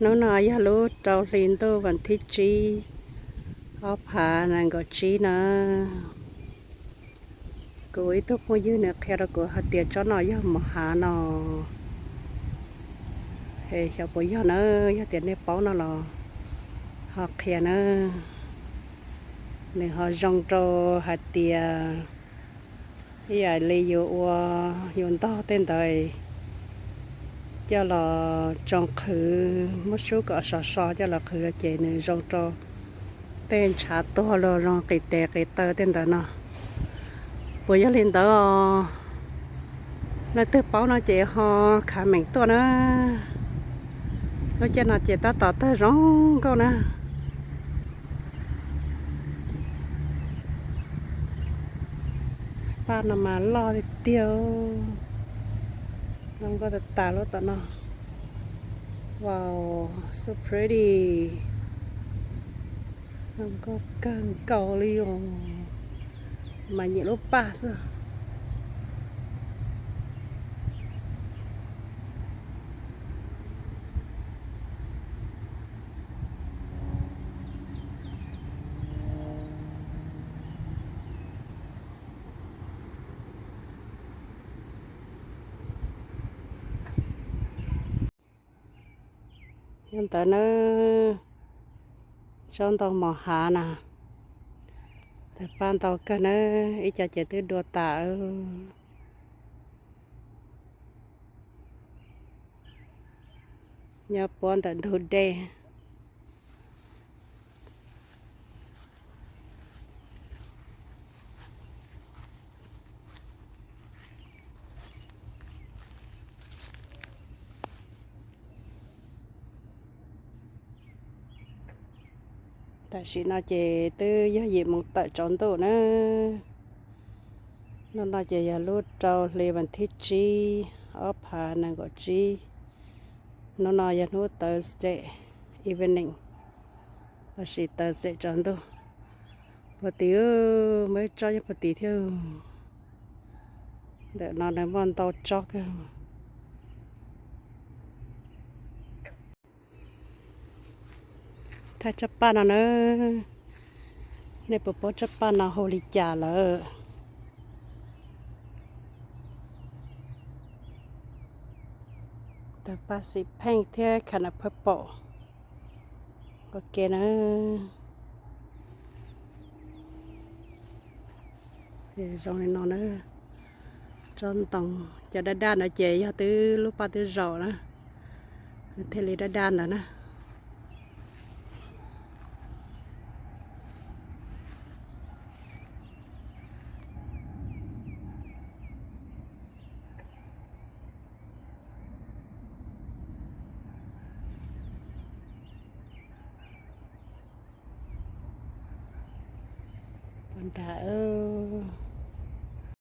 Hnub no yog lub rau hli ntuj vas thib tsib, ob phav nees nkaum tsib na. Kuv ib tug phooj ywg nws qhia rau kuv hais tias tsob no yog mos hav no. Es xyov puas yog na, yog tias nej paub no los ho qhia na. Nws ho zoo rau hais tias ib yam li yus ua, yus ntog tej ntawd coj los tsoo qhwv, muab sub kom sov so coj los qhwv ces nws zoo rau tej ntshav tuag los zoo qis tes qis taw tej ntawd no. Puas yog li ntawd os? Leej twg paub no ces ho comment tuaj na. Lub caij no ces tab tom tawg zoo nkauj na. Paj no mas loj tiag tiag. Zoo nkauj tas tas lub tom no. Wow, so pretty. Zoo nkauj kawg nkaus li os. Mas nyiam lub paj xwb. Yog ntawd na, tsob ntoo mos hav na, tawg paj ntau kawg na, ib co ces twb dua tas. Nyob puab ntawm ntug dej. Tam sim no ces twb yog yim moos tawm tsaus ntuj na. Hnub no ces yog lub rau hli vas thib tsib, ob phav nees nkaum tsib. Hnub no yog hnub Thursday evening, lossis Thursday tsaus ntuj. Puag tim, muaj ib tsob nyob puag tim thiab. Ntawm no nws muaj ntau tsob kawg. Thaij tsob paj no na, nej puas paub tsob paj no hu li cas lawm? Tawg paj xim pheej thiab kind of purple. Ok na. Zoo li no na. Tsob ntoo cov daj daj ntawd ces yog twb lub paj twb zaum na, thiaj li daj daj ntawd na. Pov nrad,